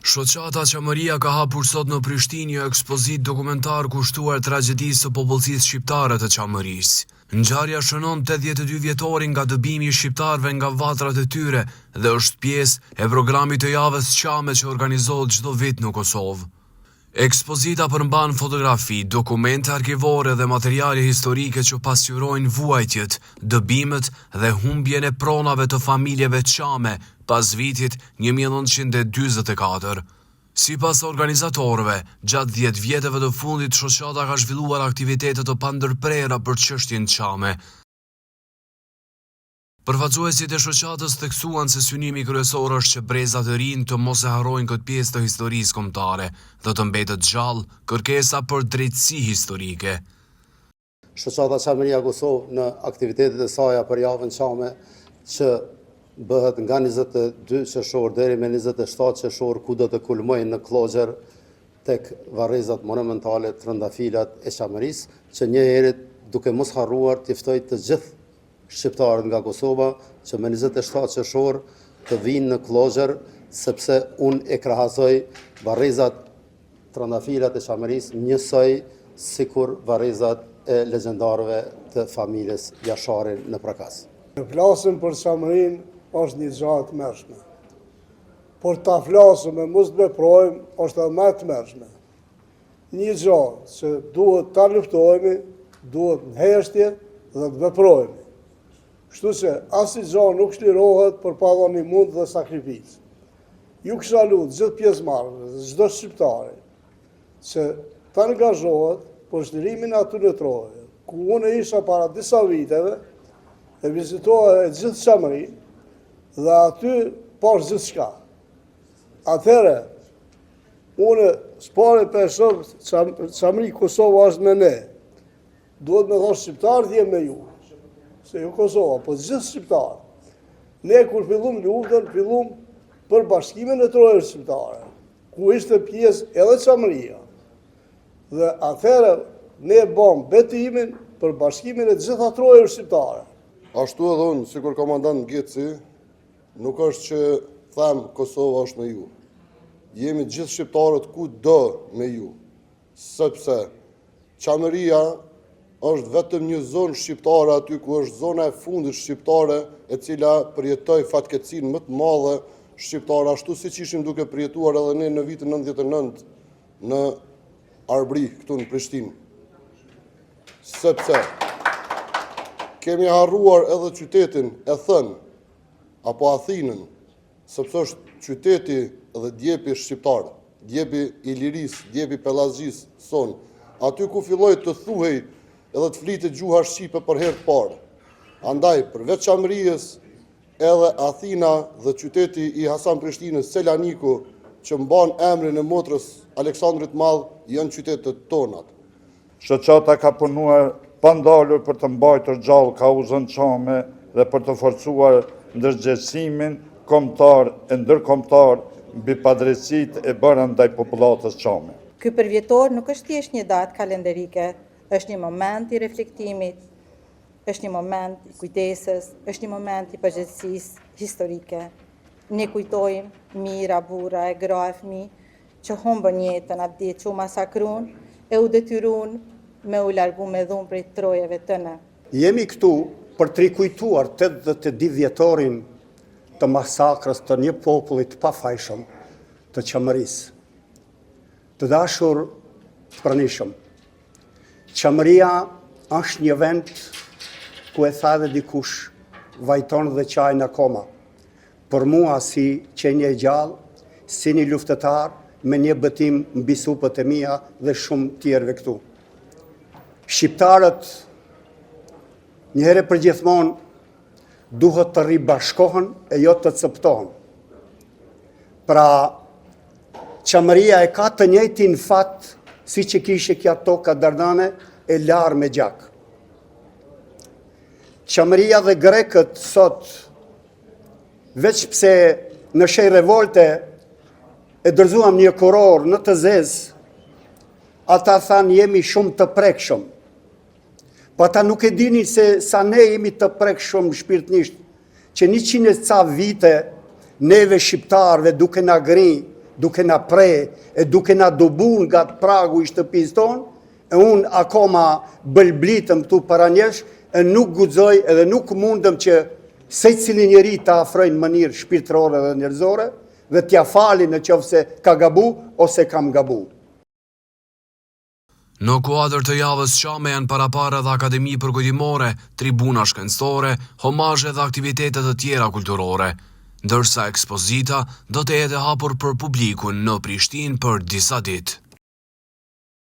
Shoqata Çamëria ka hapur sot në Prishtinë një ekspozitë dokumentar kushtuar tragjedisë së popullsisë shqiptare të Çamërisë. Ngjarja shënon 82 vjetorin nga dëbimi i shqiptarëve nga vatrat e tyre dhe është pjesë e programit të javës Çame që organizohet çdo vit në Kosovë. Ekspozita përmban fotografi, dokumente arkivore dhe materiale historike që pasqyrojnë vuajtjet, dëbimet dhe humbjen e pronave të familjeve çame pas vitit 1944. Sipas organizatorëve, gjatë 10 vjetëve të fundit shoqata ka zhvilluar aktivitete të pandërprera për çështjen çame. Përfaqësuesit e shoqatës theksuan se synimi kryesor është që brezat e rinj të mos e harrojnë këtë pjesë të historisë kombëtare dhe të mbetet gjallë kërkesa për drejtësi historike. Shoqata Çamëria Kosovë në aktivitetet e saja për javën Çame që bëhet nga 22 qershor deri me 27 qershor ku do të kulmojë në Kllogjer tek varrezat monumentale Trëndafilat e Çamërisë, që njëherit duke mos harruar t'i ftoj të gjithë shqiptarët nga Kosova që me 27 qershor të vinë në Kllogjer, sepse unë e krahasoj varrezat Trëndafilat e Çamërisë njësoj sikur varrezat e legjendarëve të familjes Jashari në Prekaz. Të flasim për Çamërinë është një gja e tmerrshme. Por ta flasim e mos të veprojmë është edhe më e tmerrshme. Një gja që duhet ta luftojmë, duhet në heshtje dhe të veprojmë. Kështu që asnjë gja nuk çlirohet për pa dhënë një mund dhe sakrificë. Ju kisha lutë gjithë pjesëmarrësve dhe çdo shqiptari që të angazhohet për çlirimin e atyre trojeve, ku unë isha para disa viteve, e vizitova e gjithë Çamërinë dhe aty pashë gjithçka. Atëherë, Unë, s'pari po e shoh, Çamëri Kosova është me ne. Duhet me thonë shqiptarët jem me ju. Se jo Kosova, po gjithë shqiptarët. Ne kur fillum luftën, fillum për bashkimin e trojeve shqiptare, ku ishte pjesë edhe Çamëria. Dhe atëherë ne bam betimin për bashkimin e gjitha trojeve shqiptare. Ashtu edhe unë, sikur komandant Geci, Nuk është që them Kosova është me ju. Jemi gjithë shqiptarët kudo me ju. Sepse Çamëria është vetëm një zonë shqiptare aty ku është zona e fundit shqiptare e cila përjetoi fatkeqësinë më të madhe shqiptare ashtu siç ishim duke përjetuar edhe ne në vitin 99 në Arbri këtu në Prishtinë. Sepse kemi harruar edhe qytetin e thënë apo Athinën, sepse është qyteti dhe djepi shqiptar, djepi i lirisë, djepi i pellazgjisë sonë, aty ku filloi të thuhej edhe të flitet gjuha shqipe për herë të parë. Andaj, përveç Çamërisë, edhe Athina dhe qyteti i Hasan Prishtinës, Selaniku, që mban emrin e motrës Aleksandrit të Madh, janë qytetet tonat. Shoqata ka punuar pa ndalur për të mbajtur gjallë kauzën çame dhe për të forcuar ndërgjegjësimin kombëtar e ndërkombëtar mbi padrejtësitë e bëra ndaj popullatës çame. Ky përvjetor nuk është thjesht një datë kalenderike, është një moment i reflektimit, është një moment i kujdesës, është një moment i përgjegjësisë historike. Ne kujtojmë mijëra burra e gra e fëmijë që humbën jetën atë ditë që u masakrun e u detyrun me u largu me dhunë prej trojeve tyne. Jemi këtu për të rikujtuar 82 vjetorin të masakrës të një populli të pafajshëm të Çamërisë. Të dashur të pranishëm, Çamëria është një vend ku e tha edhe dikush, vajton dhe qajnë akoma. Për mua si qenie e gjallë, si një luftëtar me një betim mbi supet e mia dhe shumë tjerëve këtu. Shqiptarët njëherë përgjithmonë duhet të ribashkohen e jo të copëtohen. Pra, Çamëria e ka të njëjtin fat siç e kishe kja toka dardane e larë me gjak. Çamëria dhe grekët sot Veç pse në shenjë revolte e dorëzuam një kurorë në të zezë, ata thanë jemi shumë të prekshëm. Po ata nuk e dinin se sa ne jemi të prekshëm shpirtnisht, që 100 e ca vite neve shqiptarëve duke na gri duke na pre e duke na dëbu nga pragu i shtëpisë tonë, e unë akoma bëlblitëm këtu para njesh, e nuk guxoj edhe nuk mundem që secilin njeri ta afroj në mënyrë shpirtërore dhe njerëzore, dhe t'ja fali në qoftë se ka gabu ose kam gabu. Në kuadër të Javës Çame janë paraparë edhe akademi përkujtimore, tribuna shkencore, homazhe dhe aktivitete të tjera kulturore. Ndërsa ekspozita do të jetë e hapur për publikun në Prishtinë për disa ditë.